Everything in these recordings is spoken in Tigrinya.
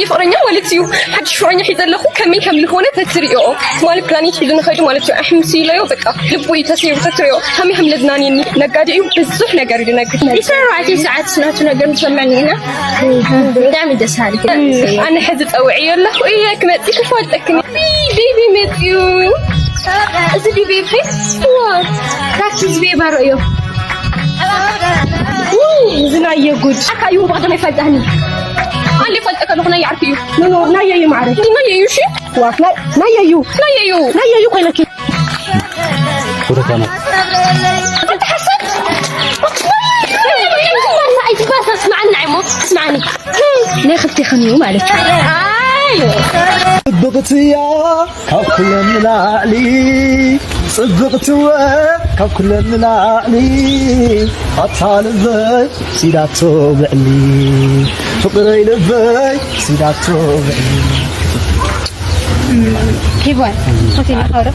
ፍቕረኛ ማለት እዩ። ሓድሽ ፍቕረኛ ሒዘ ኣለኹ፣ ከመይ ከም ዝኾነ ተትርእዮ። ትማሊ ፕላኔት ሒዙ ንኸይዱ ማለት እዩ። ኣሕምስ ኢለዮ፣ በቃ ልቡ እዩ ተሰይሩ፣ ተትርእዮ። ከመይ ከም ለዝናንየኒ። ነጋዴ እዩ፣ ብዙሕ ነገር እዩ ዝነግር። ይሰራዋት ሰዓት ናቱ ነገር ንሰምዐኒ ኢና። ብጣዕሚ ደስ ሃልክ። ኣነ ሕዚ ጸውዕዮ ኣለኹ እየ፣ ክመጽእ ክፈልጠክኒ። ቤቢ መጽዩ። እዚ ቤቢ ዋ፣ ታክሲ ቤባ ርእዮ። ውይ፣ እዚ ናየ ጉድ። ኣካ እዩ ብቐደም ይፈልጣኒ። ኣንድ ይፈልጠካ ኣለኹ ናይ ዓርኩ እዩ። ኖ፣ ኖ፣ ናየ እዩ ማዕረ። እንዲ ናየ እዩ፣ እሺ? ዋ፣ ናይ፣ ናየ እዩ። ናየ እዩ። ናየ እዩ ኮይነኪ። ጉድ እኮ ነው። ኣይትባሳ፣ ስማዓኒ ንዓይ እሞ፣ ስማዓኒ። ናይ ክልቴኽን እዩ ማለት እዩ። ኣይ። ጽብቕቲ እያ ካብ ኩለን ንላዕሊ፣ ጽብቕቲ እወ ካብ ኩለን ንላዕሊ፣ ኣታ ልበይ ሲዳቶ ብዕሊ፣ ፍቕረይ ልበይ ሲዳቶ ብዕሊ። ሄዋን፣ ሆቴል ይኸውረ፣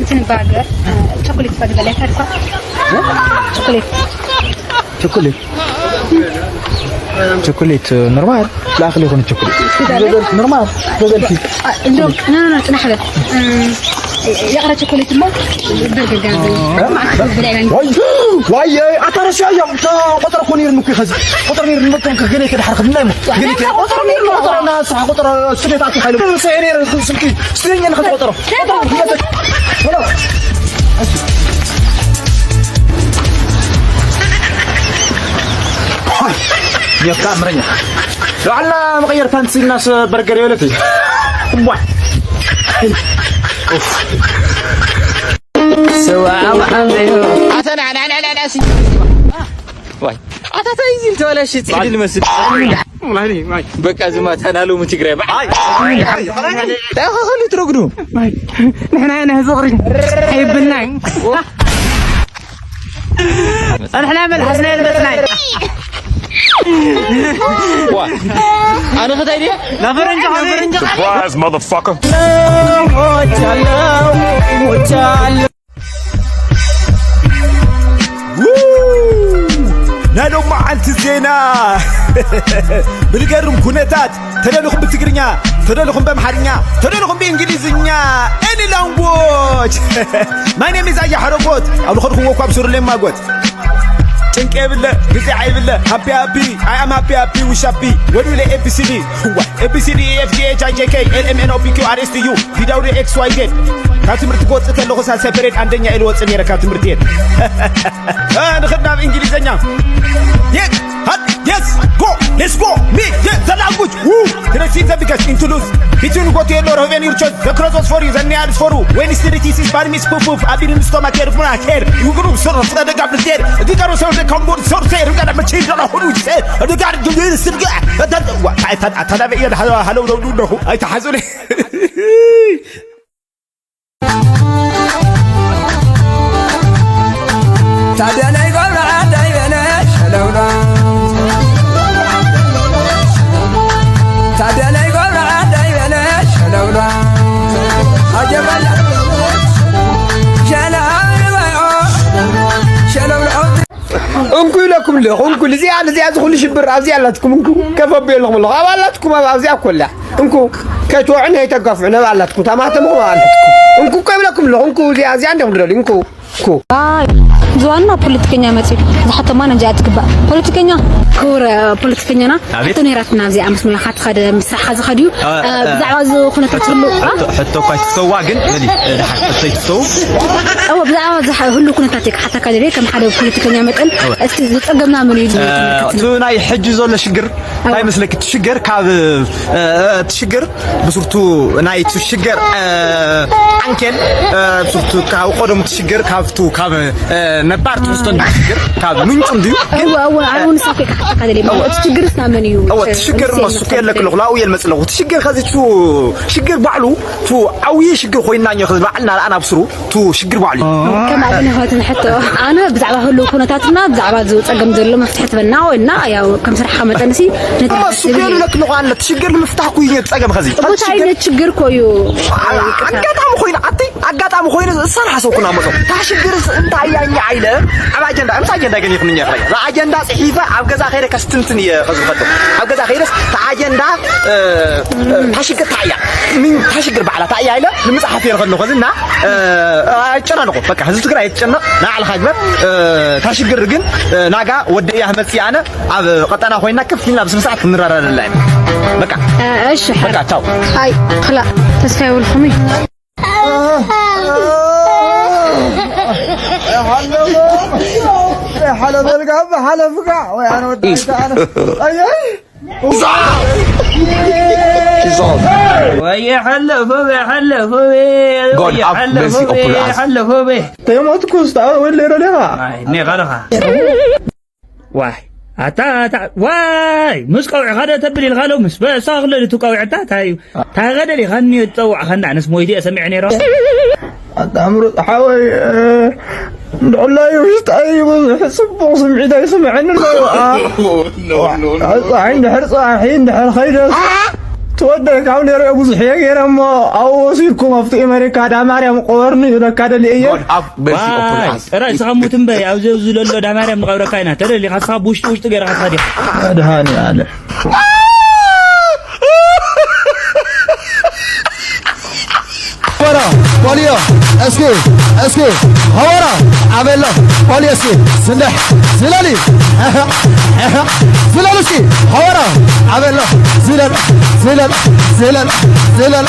እንትን ባገር፣ ቸኮሌት ባገር ላይ ታድኳ። ቸኮሌት። ቸኮሌት። ቸኮሌት ኖርማል፣ ለኣኽሊ ይኹን ቸኮሌት። ኖርማል፣ በበልኪ። እንደውም፣ ኖ፣ ኖ፣ ኖ፣ ጽናሕ በል። እም፣ የቕረ ቸኮሌት እሞ፣ በርገር ጋር ዘይ። ማዕከል ብላይ ናይ ዋይ፣ ዋይ፣ ኣታ ረሲዐዮ፣ እታ ቆጸር እኮ ነይሩኒ እኮ ከዚ። ቆጸር ነይሩኒ፣ መቶም ከገለ ከድሓር ክብልና እሞ። ገለ ከ-፣ ቆጸር ነይሩኒ፣ ቆጸር እና ስሓ ቆጸር ስደት ኣቲ ሓይሉ። ሰ-፣ ነይሩ ስልኪ፣ ስትኛ ንኸትቆጸሮ። ቆጸር፣ ሄሎ። ዮካ ምረኛ። ላዕላ መቀየር ፓንት ሲናስ በርገር የለቲ። ዋይ። ኡፍ። ሰው አማን ነው። አተና ና ና ና ና ሲ-፣ ዋይ። ኣታ ታይ ኢዚ ተበላሽ ጽሕዲ ልመስል። ወላሂ፣ ዋይ። በቃ ዝማ ተናሉ ሙ ትግራይ። ኣይ። ተኸኸሉ ትረግዱ። ንሕና ኢና ዝቕሪ። ኣይብልናይ። ንሕና መልሓስና የልበስናይ። ዋ፣ ኣነ ኸታይ ድየ? ናፈረንጂ፣ ናፈረንጂ። Surprise, motherfucker. ሞቻለሁ፣ ሞቻለሁ። ው! ናይ ሎማዓንቲ ዜና። ብልገርም ኩነታት ተደሊኹም ብትግርኛ፣ ተደሊኹም በምሓርኛ፣ ተደሊኹም ብእንግሊዝኛ። Any language. My name is ኣያ ሓረጎት። ኣብ ልኸድኹዎ እኳ ብስሩለይ ማጎት። ጭንቂ የብለ፣ ግዜ ኣይብለ። ሃፒ ሃፒ፣ I am happy happy፣ ዊሽ ሃፒ። ወዲለ ኤ ቢ ሲ ዲ። ዋይ፣ ኤ ቢ ሲ ዲ፣ ኢ ኤፍ ጂ ኤች ኣይ ጄ ኬ ኤል ኤም ኤን ኦ ፒ ኪው ኣር ኤስ ቲ ዩ ቪ ደብሊው ኤክስ ዋይ ዜድ። ካብ ትምህርቲ ክወፅእ ከለኹ ሳልሳይ ፔሬድ ኣንደኛ እየ ልወፅእ ነይረ ካብ ትምህርቲ ቤት። እ፣ ንኽድ ናብ እንግሊዘኛ። የት፣ ሃት፣ የስ፣ ጎ፣ ሌትስ ጎ፣ ሚ፣ የት፣ ዘ ላንጉጅ፣ ዉ፣ ትረሲን ዘ ቢገስት ኢንቱ ሉዝ፣ ቢትዊን ጎት የሎ፣ ሮቬን ዩር ቾይስ፣ ዘ ክሮስ ፎር ዩ፣ ዘ ኒያል ፎር ዩ፣ ዌን ስትሪት ኢስ ባድ ሚስ ፑፍ ፑፍ፣ ኣቢን ስቶማ ኬር፣ ፉና ኬር፣ ዩ ግሩፕ ሶር፣ ፍረደ ጋብር ዜር፣ እዲ ጋሮ ሰው ዘ ካምቦር ሶር ሴር፣ ጋር መቼ ጋር ሁሉ ሴር፣ እዲ ጋር ጅምር ስርጋ፣ ዋ፣ ታዳበ እየ ሃለው ነው ነው፣ ኣይተሓዙ። ታደለይ ገብረ ዓደይ በለ ሸለውላ። ታደለይ ገብረ ዓደይ በለ ሸለውላ። ኣጀበላ ሸለውላ። እንኩ ኢለኩም ኣለኹ፣ እንኩ ልዚኣ፣ ልዚኣ ዝኹሉ ሽብር ኣብዚኣ ኣላትኩም፣ እንኩ ከፈብዮ ኣለኹም ኣለኹ። ኣብ ኣላትኩም፣ ኣብ ኣብዚኣ እኮ ኣላ። እንኩ ከይትወዑ ነይተጋፍዑ ነብ ኣላትኩም፣ ታማተምኹም ኣላትኩም። እንኩ እኮ ይብለኩም ኣለኹ፣ እንኩ እዚኣ፣ እዚኣ እንዲኹም ትደልዩ፣ እንኩ፣ እንኩ። ኣይ፣ ዝዋና ፖለቲከኛ መጽዩ። ዝሓተማ ነዚኣ ትግባእ። ፖለቲከኛ፣ ክቡር፣ እ፣ ፖለቲከኛና፣ ኣቤት። ሕቶ ነይራትና ኣብዚኣ ምስ ሙያኻ ትኸደ፣ ምስ ስራሕኻ ዝኸድ እዩ። እ፣ እ፣ እ፣ ብዛዕባ እዚ ኩነታት ህሉ፣ እ? ሕቶ፣ ሕቶ እኳ ኣይትፍተዋ፣ ግን በሊ፣ እ፣ ድሓር ሕቶ ኣይትፍተው። እወ፣ ብዛዕባ እዚ ሕ-፣ ህሉ ኩነታት እየ ክሓተካ ደልየ፣ ከም ሓደ ፖለቲከኛ መጠን፣ እወ። እስቲ ዝጸገምና መን እዩ? እ፣ እቲ ናይ ሕጂ ዘሎ ሽግር፣ እንታይ መስለኪ? እቲ ሽግር ካብ፣ እ፣ እቲ ሽግር ብስርቱ ናይ እቲ ሽግር፣ እ፣ ዓንኬል፣ እ፣ ብስርቱ ካብ ቀደሙ እቲ ሽግር ካብቱ፣ ካብ፣ እ፣ ነባር ትሕዝቶ እንዲ ሽግር፣ ካብ ምንጩ እንድዩ። ግን እወ፣ እወ፣ ኣነ እውን ንሳ እኮ ይከሓተካ ደልየ። እወ። እቲ ሽግርስ ናብ መን እዩ? እወ፣ እቲ ሽግር እሱ እየ መሱ የለክ ኣለኹ፣ ላኡ እየ ልመጽእ ኣለኹ። እቲ ሽግር ከዚ ቱ ሽግር ባዕሉ፣ ቱ ዓብዪ ሽግር ኮይና እዮ፣ ከዚ ባዕልና ለኣና ብስሩ፣ ቱ ሽግር ባዕሉ እዩ። ከም ኣብነት ንሕቶ፣ ኣነ ብዛዕባ ህልው ኩነታትና፣ ብዛዕባ እዚ ጸገም ዘሎ መፍትሒ ትበና ወይና፣ ያው ከም ስራሕኻ መጠንሲ ነቲ እሞ እሱ ሓሳብ ገሉ ለክ ኣለኹ ኣለ፣ እቲ ሽግር ንምፍታሕ ኩይነ ጸገም ከዚ። ቦታ ሽግር ዓይነት ሽግር እኮ እዩ። ኣ-፣ ኣጋጣሚ ኮይኑ ኣቲ፣ ኣጋጣሚ ኮይኑ ዝሰራሕ ሰብ ኩና መጾ። ታሽግርስ እንታይ እያ እኛ ኢለ ኣብ ኣጀንዳ፣ ምስ ኣጀንዳ ግን ይኹን እኛ ፍረያ። እዛ ኣጀንዳ ጽሒፈ ኣብ ገዛ ከይደ ከስትንትን እየ ከዚ ከሎ። ኣብ ገዛ ከይደስ እታ ኣጀንዳ፣ እ፣ እ፣ ታሽግር እንታይ እያ? ምን ታሽግር ባዕላ እንታይ እያ ኢለ ንምጽሓፍ እየ ከሎ ከዚ እና፣ እ፣ ኣይጨናነቑ። በቃ ህዝቢ ትግራይ ኣይትጨነቕ። ንዓልኻ ግበር። እ፣ ታሽግር ግን፣ እ፣ ናጋ ወዲ እያ መጽእ ኣነ ኣብ ቀጠና ኮይና ከፍ ኢልና ብስነ ስርዓት ክንረዳዳላ ኢና። በቃ። እ፣ እሺ፣ በቃ፣ ቻው። ኣይ፣ ክላ፣ ተስፋ የብልኩም እዩ። ሓለፈልካ፣ ሓለፍካ፣ ወይ ኣነ ወዲ ኣይተ ኣነ። ኣየይ! ወይ ሓለፎ፣ ወይ ሓለፎ፣ ወይ God have ሓለፎ፣ mercy ወይ upon us። ሓለፎ፣ ወይ ተሞትኩ፣ ስታ ወለ ረለኻ። ኣይ፣ ኔኻ ረኻ። ዋይ፣ ኣታ፣ ኣታ፣ ዋይ፣ ምስ ቀውዒኻ ዶ ተብል ኢልካ ሎምስ? በእሳ ክለሊቱ ቀውዒ ኣታ፣ እንታይ እዩ? እንታይ ገደል ኢኻ እኒኦ ዝጸዋዕካ እንዳ ኣነስ ሞይቱ እየ ሰሚዐ ነይረ። ኣታ ምሩጽ ሓወይ፣ እ፣ እንድሕላዩ ውሽጣይ ብዙሕ ጽቡቕ ስምዒት ኣይስምዐኒ ኣሎ። ዋ፣ ዋ፣ ጸሓይ እንድሕር ጸሓይ እንድሕር ከይደስ ትወደይ ካብ ነይረ ብዙሕ እየ ገይረ እሞ ኣብኡ ወሲድኩም ኣብቲ ኣሜሪካ ዳ ማርያም ቅበርኒ ይብለካ ደልየ እየ። God have mercy upon ዋይ፣ us። ጥራይ ስኻ ሙት እምበይ፣ ኣብዚ፣ ኣብዚ ለሎ ዳ ማርያም ንቐብረካ ኢና። ተደሊኻ ስኻ ብውሽጢ ውሽጢ ገይርካ ትኸድ ኢኻ። መድሃኒኣለም። ሃወራ፣ ፖሊዮ፣ እስኪ፣ እስኪ፣ ሃወራ፣ ኣበሎ፣ ፖሊዮ፣ እስኪ፣ ዝለል፣ ዝለሊ፣ ዝለል፣ እስኪ፣ ሃወራ፣ ኣበሎ፣ ዝለል፣ ዝለል፣ ዝለል፣ ዝለል፣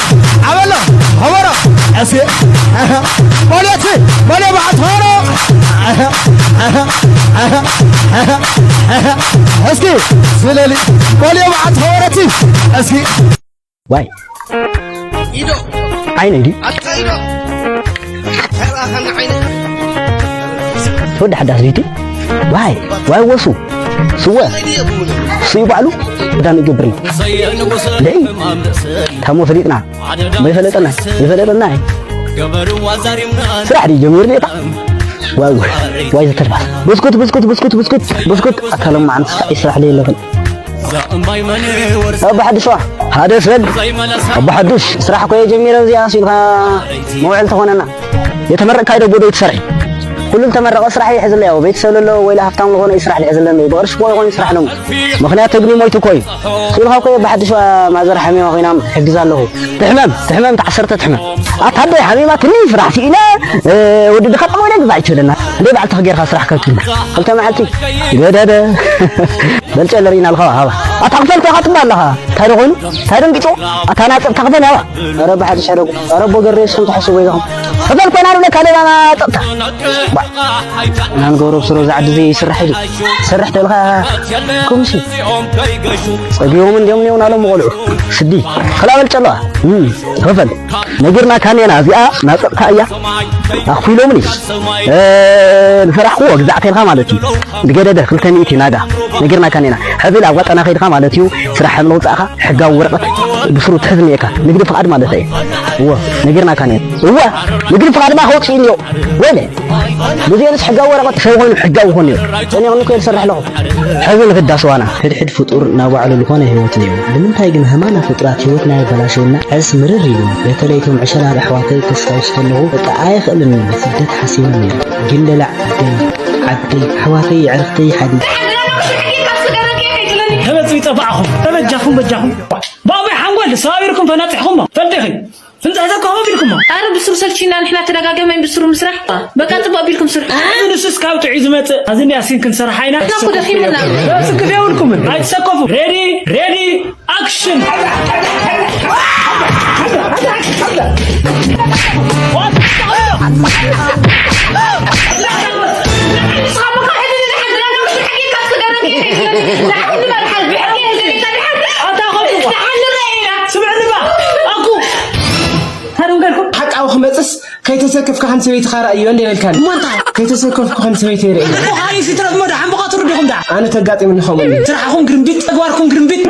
ኣበሎ፣ ሃወራ፣ እስኪ፣ ፖሊዮ፣ እስኪ፣ ፖሊዮ፣ በዓል ሃወራ፣ እስኪ፣ ዝለሊ፣ ፖሊዮ፣ በዓል ሃወራ፣ እስኪ፣ እስኪ፣ ዋይ። ኢዶ። ዓይነይ ድዩ? ኣታ ኢዶ። ተራኸን ዓይነ። ትወዲ ሓዳስ ድዩ? ዋይ፣ ዋይ ወሱ። ስወ። ስዩ ባዕሉ። ክዳን ይገብር እዩ። ደይ። ታሞ ፈሊጥና። መይፈለጠና። ይፈለጠና። ስራሕ ድዩ ጀሚሩ ዲታ? ዋይ፣ ዋይ፣ ዋይ ዘተልባስ። ብስኩት፣ ብስኩት፣ ብስኩት፣ ብስኩት፣ ብስኩት። ኣካሎም ማዕንስ ስራሕ ለየለኽን። ኣቦ ሓዱሽ ዋ፣ ሓደ ሰብ፣ ኣቦ ሓዱሽ፣ ስራሕ እኮ እየ ጀሚረ እዚኣ ሲልካ መውዕል ተኾነና። የተመረቅካ ዶ ቦዶ ትሰርሒ? ኩሉ ዝተመረቀ ስራሕ ይሕዝለ ያው ቤተሰብ ለሎ ወይ ሃፍታም ዝኾነ ስራሕ ይሕዝለ ነው። ብቅርሽ እኮ ይኾን ስራሕ ነው። ምኽንያት ተግኒ ሞይቱ እኮ እዩ። ሲልካ እኮ ኣቦ ሓዱሽ ዋ ማዘር ሓሚማ ኮይና ሕግዝ ኣለኹ። ትሕመም፣ ትሕመም፣ ተዓሰርተ ትሕመም። ኣታ ኣደይ ሓሚማ ትንሽ ስራሕ ሲኢነ፣ እ፣ ወዲ ድኻ ጠመው ኢለ ግዛዕ ይችለና። እንደ በዓል ተኽጌርካ ስራሕ ከብኪና። ክልተ መዓልቲ ገደደ። በልጨ ለሪና ኣለኻ ሃባ። ኣታ ክፈል ተኻ ትባ ኣለኻ። እንታይ ዶ ኮይኑ? እንታይ ደንግጮ? ኣታ ናጽብ ተኽፈል ሃባ። ኧረ ብሓድሽ ሕደጉ። ኧረ ቦ ገሬ እስኹም ተሐስቡ ኢኹም። ክፈል ኮይና ንብለካ ደላና ጸጥታ። ባ። ናን ገውረብ ስሮ ዝዓዲ ዘይስራሕ እዩ። ሰርሕ ተልኻ ኩምሲ። ጸጊቦም እንዲዮም ኔውን ኣሎም ቆልዑ። ስዲ። ክላበል ጨለዋ። እም፣ ክፈል። ነጊርናካ ኔና እዚኣ ናጸጥታ እያ። ኣኽፊሎምኒ። እ፣ ዝሰራሕክዎ ግዛዕተልካ ማለት እዩ። ዝገደደ ክልተ ሚእቲ ናጋ። ነጊርናካ ኔና። ሕዚ ላብ ዋጠና ከይድካ ማለት እዩ። ስራሕ ከም ለውጻእካ ሕጋዊ ወረቐት ብስሩ ትሕዝ እኒኤካ። ንግዲ ፍቓድ ማለት እዩ። እወ፣ ነጊርናካ ኔና። እወ፣ ንግዲ ፍቓድ ባ ከውጽእ እኒኦ። ወይለ። ብዘየንስ ሕጋዊ ወረቐት ሰብ ኮይኑ ሕጋዊ ኮይኑ እዩ። ጸኒቕኒ እኮ እየ ዝሰርሕ ኣለኹ። ሕዚ ንኽዳስዋና። ሕድሕድ ፍጡር ናብ ባዕሉ ዝኾነ ህይወት ነይሩ። ንምንታይ ግን ሃማና ፍጡራት ህይወትና የበላሸውና? ዕስ ምርር ኢሉኒ። በተለይ እቶም ዕሸላት ኣሕዋተይ ከስታውስ ከለኹ በቃ ኣይኽእልን እየ። ስደት ሓሲበ ነይረ። ግን ለለ ዓደይ፣ ዓደይ፣ ኣሕዋተይ፣ የዕርኽተይ፣ ሓዲ ተበጽ ይጠፋዕኹም። ተበጃኹም፣ በጃኹም። ባባይ ሓንጎል ሰባቢርኩም ፈናጢሕኹሞ። ፈልጢኺ። ፍንጻሕ ዘካኹም ኣቢልኩሞ። ኣረ ብስሩ ሰልቺና ንሕና ተደጋገመ ብስሩ ምስራሕ። በቃ ጽቡቅ ኣቢልኩም ስርሑ። እዚ ንሱስ ካብ ጥዑይ ዝመጽእ። ኣዚ እንዲ ኣሲን ክንሰርሓ ኢና። ንሕና እኮ ደኺምና። ጽግፍ የብልኩምን። ኣይትሰከፉ። ሬዲ፣ ሬዲ፣ ኣክሽን። ኣታ ኸዱ። ስምዕኒ ባ። ኣኩ። ሓቃዊ ክመጽስ ከይተሰከፍካ ከም ሰበይትኻ ርኣዮ እንደ በልካኒ። እሞ እንታይ? ከይተሰከፍኩ ከም ሰበይቲ ይርእዮ። እሞ ኻሊ ሲትረት እሞ ደሓን ብቐትሩ ዲኹም ደኣ? ኣነ ተጋጢሙኒ ከምኡ እዩ። ስራሕኹም ግርምቢጥ፣ ተግባርኩም ግርምቢጥ።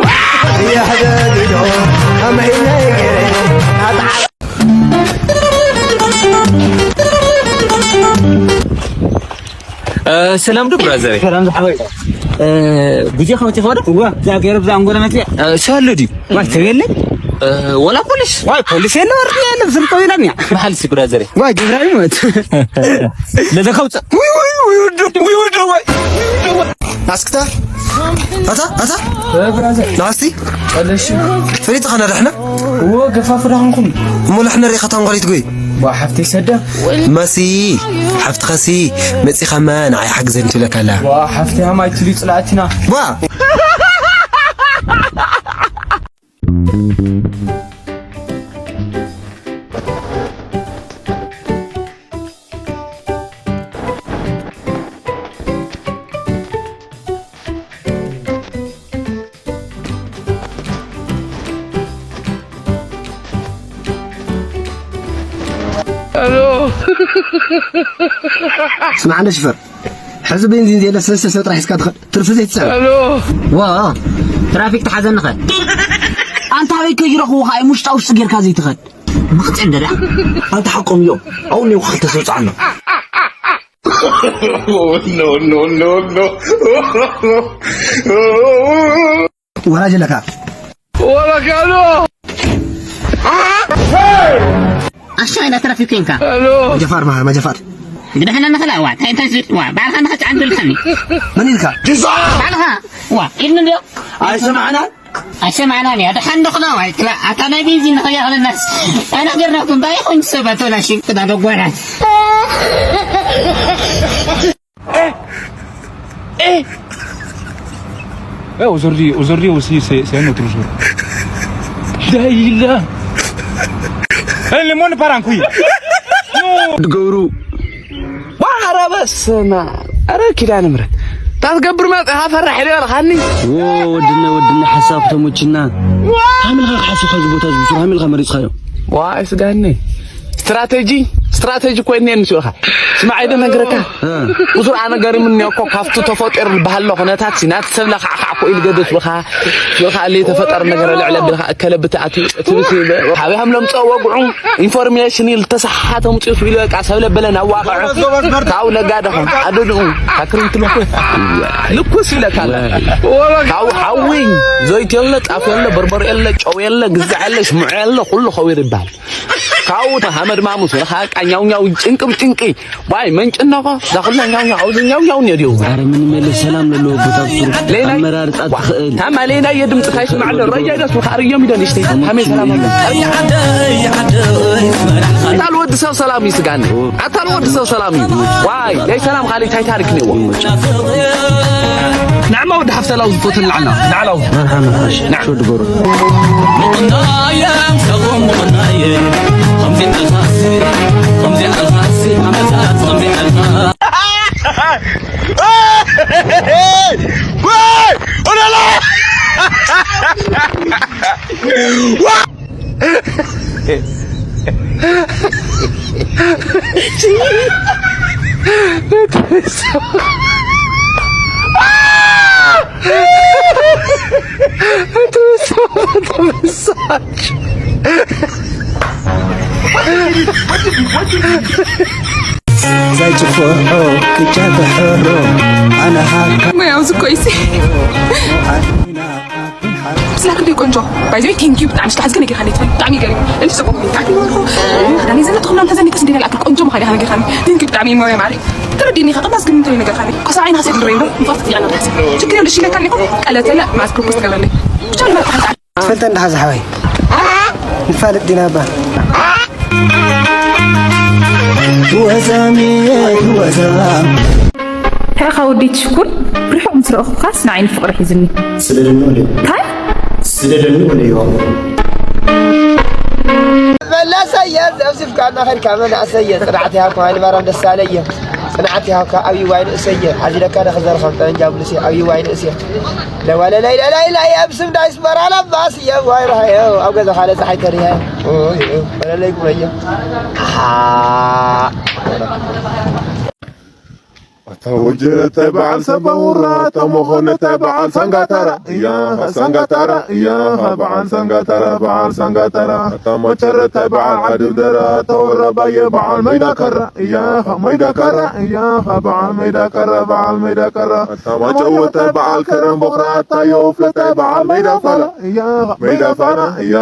እ፣ ሰላም ዶ ብራዘር? ሰላም ዝሓወይ። እ፣ ግዜ ከመይ ትኸዶ? እዋ፣ እዛ ገረብ እዛ እንጎለመት እያ። እ፣ ሰሉ ድዩ? ዋይ፣ ተቤለይ? ወላ ፖሊስ? ዋይ ፖሊስ የለ፣ ወርድ የለ፣ ዝርጠው ይላል። ያ መሓል ሲ ብራዘር። ዋይ ገብራዊ ሞት። ለዘካውጽ። ውይ ውይ ውይ ውድ ውይ ውድ ዋይ። ኣስክታ ኣታ ኣታ ናስቲ ቀለሽ። ፈሊጥኻ ነዳሕና? እዎ ገፋፍ ዳኹንኩም። እሞ ላሕነ ሪኻ ታንጓሊት ጎይ። ዋ ሓፍተይ ሰዳ። መሲ ሓፍትኻሲ መጺኻማ ንዓይ ሓግዘኒ ትብለካ ኣላ። ዋ ሓፍተይ ሃማይ ትልዩ ጽላእትና። ዋ ስማዕ እንደ ሽፈር፣ ሕዚ ቤንዚን ዘየለ ሰለስተ ሰብ ጥራሕ ሒዝካ ትኸድ፣ ትርፊ ዘይትጸር። ዋ፣ ትራፊክ ተሓዘኒ ኸ። ኣንታ ኣበይ ከይረኽቡ ኸኣ እዮም ውሽጣ ውሽጢ ጌርካ ዘይትኸድ? መቕጽዕ እንደ ደኣ። ኣንታ ሓቆም እዮም። ኣው ኔው ክልተ ሰብ ጻዕና። ወራጅ ኣለካ። ወራካሎ። ኣሻይ፣ ና ትራፊክ ኮንካ። መጀፋር ማር፣ መጀፋር። ግደሐና ንኽላ፣ ዋ፣ እንታይ፣ እንታይ ዝብል፣ ዋ፣ ባዕልኻ ንኸ ጫን ድልካኒ። መን ኢልካ? ባዕልኻ፣ ዋ፣ ኢድኒ እንድዮ። ኣይሰማዕናን። ኣይሰማዕናን እያ፣ ደሓን ዶ ክላ፣ ዋይ፣ ክላ፣ ኣታ ናይ ቤንዚን ንኸ ያኽለናስ። ኣና ገርናኩም፣ ባይ ኹን ሰባት ወላ ሽም ክዳ ደጓና። Eh, aujourd'hui, aujourd'hui aussi, c'est, c'est un autre jour. لا إله. Eh, le monde part en couille. ድገብሩ። ዋ፣ ኧረ በስመ ኣብ። ኧረ ኪዳነ ምሕረት። ታትገብር መጽኻ ፈራሕ ኢለ በልኻኒ። ዎ፣ ወድነ፣ ወድነ፣ ሓሳብ ተሞችና። ዋ! ኣምላኽ ሓሲኻ እዚ ቦታ እዚ ብሱር ሃሚልካ መሪጽካዮ። ዋ፣ ኣይስጋኒ። ስትራቴጂ፣ ስትራቴጂ ኮይነ ንስኻ። ስማዕ፣ ኣይደ ነግረካ። እ። ብዙር ኣነ ገሪሙኒ እኮ ካብቲ ተፈጢሩ ዝበሃል ኩነታት ሲ ናቲ ሰብ ለኻዕካዕ እኮ ኢሉ ገደስ ብኻ። ብኻ ለይተፈጠረ ነገር ልዕለ ብልኻ እከለ ብትኣትዩ እቲ ብስ ሓቢሃም ለምፀ ወግዑ ኢንፎርሜሽን ኢሉ ተሰሓሓተ ምፅኡ ኢሉ በቃ ሰብ ለበለ ናዋቕዐ። ካብኡ ነጋደኸ ኣደድኡ ካክሪን ትልኩ ልኩስ ኢለካ ኣለ። ካብኡ ሓዊ ዘይት የለ፣ ጣፍ የለ፣ በርበረ የለ፣ ጨው የለ፣ ግዛዕ የለ፣ ሽምዑ የለ፣ ኩሉ ኸዊር ይበሃል። ካብኡ እቲ ሓመድ ማሙስ ለኻ ቃኛውኛው ጭንቂ ብጭንቂ ዋይ መንጭ እነኾ ዛኹላ ኛው ኛው ኛው ኛው ኛው ኛው ኛው። ኧረ ምን ይመለስ ሰላም ለለዎ ቦታ ብሱሩ ሌላ ኣመራርጻ ትኽእል። ታማ ሌላ የድምጽ ካይስማዕ ኣሎ። ረጃ ይደስ ምኻር እዮም ይደን ይሽተይ። ታሜ ሰላም ኣሎ። ኣታ ልወዲ ሰብ ሰላም ይስጋኒ። ኣታ ልወዲ ሰብ ሰላም እዩ። ዋይ ናይ ሰላም ካሊ ታይታኒክ ነዎ። ንዕማ ወዲ ሓፍተላው ዝፎትን ንዓና ንዓላው። መርሓባ ሓሽ። ንዓ። ሾድ ጎሮ። ዘይጭፍዖ ቅጫ ተሕሮ ኣነ ሃካ። ሙያው ዝኮይሲ ስላክ እንደ ቆንጆ ባይዘይ ቴንኪዩ ብጣዕሚ ስላክ ዝገነ ጌርካ ትብል ብጣዕሚ ገሪም እንዲ ሰቆ ብጣዕሚ ወርኮ ዳኒ ዘለ ተኹና እንተ ዘኒ ተስንዴ ላክ ቆንጆ ምኻዲ ሃነ ጌርካ ቴንኪዩ ብጣዕሚ ሞያ ማሪ ተረዲኒ ከቀማስ ግን እንተ ነገር ካኒ ኮሳ ዓይና ሰድ ሬንዶ ንፋት ያና ችግር ልሽ ለካኒ ቀለተለ ማስክር ፖስት ገበለ ብቻ ነው ትፈልጠ እንዳ ሓዛ ሓወይ ንፋለጥ ዲና እባ ወዛም ወዛም። እንታይ ኢኻ ወዲ ሽኩር? ብርሑቕ ምስ ረእኹኻስ ንዓይ ንፍቕሪ ሒዙኒ። ስደደኒ ወለዮ። እንታይ? ስደደኒ ወለዮ። መላሰየ ዘብሲፍካ እናኸድካ መናእሰየ ጽናዕቲ ሃብካ ሃይለማርያም ደሳለየ ጽናዕቲ ሃብካ ኣብይዋይ ንእሰየ ሓዚለካ ዶ ክዘርኸም ጠበንጃ ብሉሴ ኣብይዋይ ንእሴ ለዋለለይ ለላይ ላይ ኣብ ስም ዳይስ በራላ ባስ የዋይ ራሃዮ ኣብ ገዛ ካለ ፀሓይ ተሪሃ ወለለይ ጉረየ ኣታ ወጀረታይ በዓል ሰባውራ፣ ኣታ መኾነታይ በዓል ሳንጋታራ፣ እያ ሳንጋታራ፣ እያ በዓል ሳንጋታራ፣ በዓል ሳንጋታራ። ኣታ መቸረታይ በዓል ዓድብደራ፣ ኣታ ወራባየ በዓል መይዳ ከራ፣ እያ መይዳ ከራ፣ እያ በዓል መይዳ ከራ፣ በዓል መይዳ ከራ። ኣታ ማጨወታይ በዓል ከረም ቦኽራ፣ ኣታ የውፍለታይ በዓል መይዳ ፋራ፣ እያ መይዳ ፋራ፣ እያ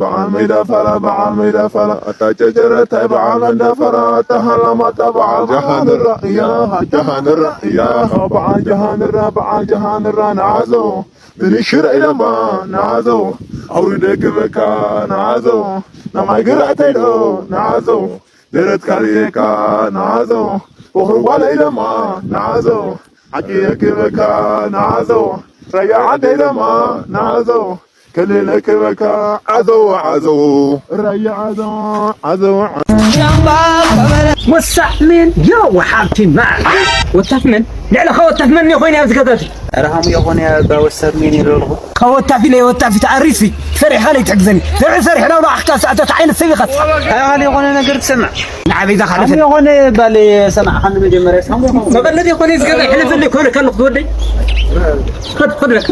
በዓል መይዳ ፋራ፣ በዓል መይዳ ፋራ። ኣታ ጨጨረታይ በዓል መንዳ ፋራ፣ ኣታ ሃላማታ በዓል ጃሃንራ፣ እያ ጃሃንራ፣ እያ በዓል ጃሃንራ፣ በዓል ጃሃንራ። ንዓዞ ብንሽረ ኢለማ ንዓዞ ኣውሪደ ክበካ ንዓዞ ናማይ ግራዕተይ ዶ ንዓዞ ደረትካ ርእየካ ንዓዞ ወኽሪ ጓለ ኢለማ ንዓዞ ሓቂ የክበካ ንዓዞ ራያ ዓደይ ደማ ንዓዞ ክልል ክበካ ዓዘው ዓዘው ራያ ዓዘው ዓዘው ወሳዕ ምን የው ሓብቲ ማዕ ወታፍ ምን ልዕሊ ከወታፍ መን ኮይነ ኣብዚ ገዛቲ ረሃሙ የኾነ ያባ ወሳብ ሜን ይረርኹ ከወታፊ ለይ ወታፊ ተኣሪፊ ሰሪሕኻ ለይ ትሕግዘኒ ሰሪሕ ሰሪሕ ዳው ኣሕካ ሰዓታት ዓይነት ሰብ ኢኻ ታይኻል የኾነ ነገር ትሰምዕ ንዓበይ ዛ ሓሙ ካልፈ የኾነ ባለ ሰማዕ ሓን መጀመርያ ሳሙ የኾነ መቐለድ የኾነ ዝገዛ ሕልፍልይ ኮነ ከለኹ ትወደይ ኸድ ኸድ ለካ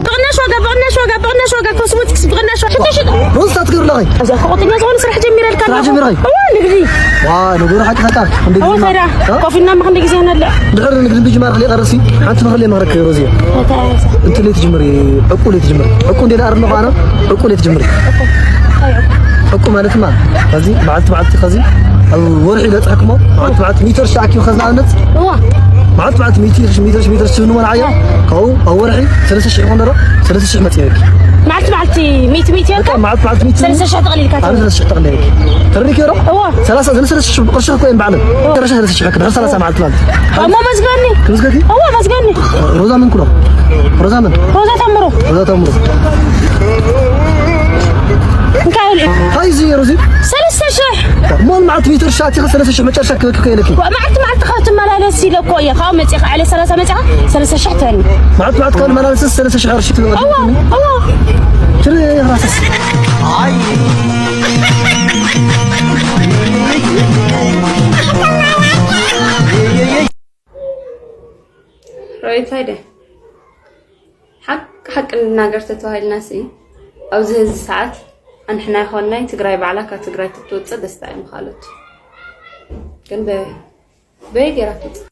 ብቕናሽ ዋጋ ብቕናሽ ዋጋ ብቕናሽ ዋጋ ኮስሞቲክስ ብቕናሽ ዋጋ ሽጡ ሽጡ ሮዝ ታትገር ለኸይ እዛ እኮ ቁጥኛ ዝኾነ ስራሕ ጀሚረልካ ስራሕ ኣለኹ። ጀሚረኸይ? እዋ ንግዲ ዋ ነገሩ ሓቂ ሓቃ እንዴ እዋ ከይዳ ኮፊና ምኽንዲ ግዜ ነለ ድሕር ንግዲ ብጅማር ክሊቀ ርሲ ሓንቲ ምኽሊ መኽረክ ሮዚ እንት ለይ ትጅምሪ ዕቁ ለይ ትጅምሪ ዕቁ እንዴ ዳር ለኹ ኣነ ዕቁ ለይ ትጅምሪ ዕቁ ማለትማ ከዚ መዓልቲ መዓልቲ ከዚ ኣብ ወርሒ ለፅሕክሞ መዓልቲ መዓልቲ ሚተር ሻኪ ከዚ ንኣብነት እዋ መዓልቲ መዓልቲ ሚተር ሚተር ሚተር ስንሞ ንዓዮ ካብኡ ኣብ ወርሒ ሰለስተ ሽሕ ይኾን ዶ ሰለስተ ሽሕ መፅእ ይበኪ መዓልቲ መዓልቲ ሚት ሚት የልካ መዓልቲ መዓልቲ ሚተር ሰለስተ ሽሕ ተቐሊልካ ኣነ ሰለስተ ሽሕ ጠቕለይ ተርኒክ ዮሮ እዋ ሰላሳ ሰለስተ ሽሕ ብቕርሺ እኮ እዮም ባዕሎም መጨረሻ ሰለስተ ሽሕ ክድሕር ሰላሳ መዓልቲ ማለት እሞ መዝገኒ ክምዝገኪ እዋ መዝገኒ ሮዛ ምን ኩሎ ሮዛ ምን ሮዛ ታምሮ ሮዛ ተምሮ እንታይ ይብል ታይ እዚ ሮዚ ሰለስተ ሽሕ ሞን መዓልቲ ሚተር ሻቲ ሰለስተ ሽሕ መጨረሻ ክበኪ ኮይነኪ መዓልቲ መዓልቲ ካብ ትመላለስ ኢለ እኮ እየ ካብ መፅኻ ዕለ ሰላሳ መፅኻ ሰለስተ ሽሕ ትበኒ መዓልቲ መዓልቲ ካብ መላለስ ሰለስተ ሽሕ ቅርሺ ትበቂ እዋ እዋ ትሪ ራስስ ሮይት ሃይደ ሓቂ ሓቂ ንናገር ተተባሂልና ሲ ኣብዚ ህዚ ሰዓት ኣንሕና ይኾንናይ ትግራይ ባዕላ ካብ ትግራይ ክትወፅእ ደስታ እዩ ምኻሎት ግን በ በይ ገይራ ትወፅእ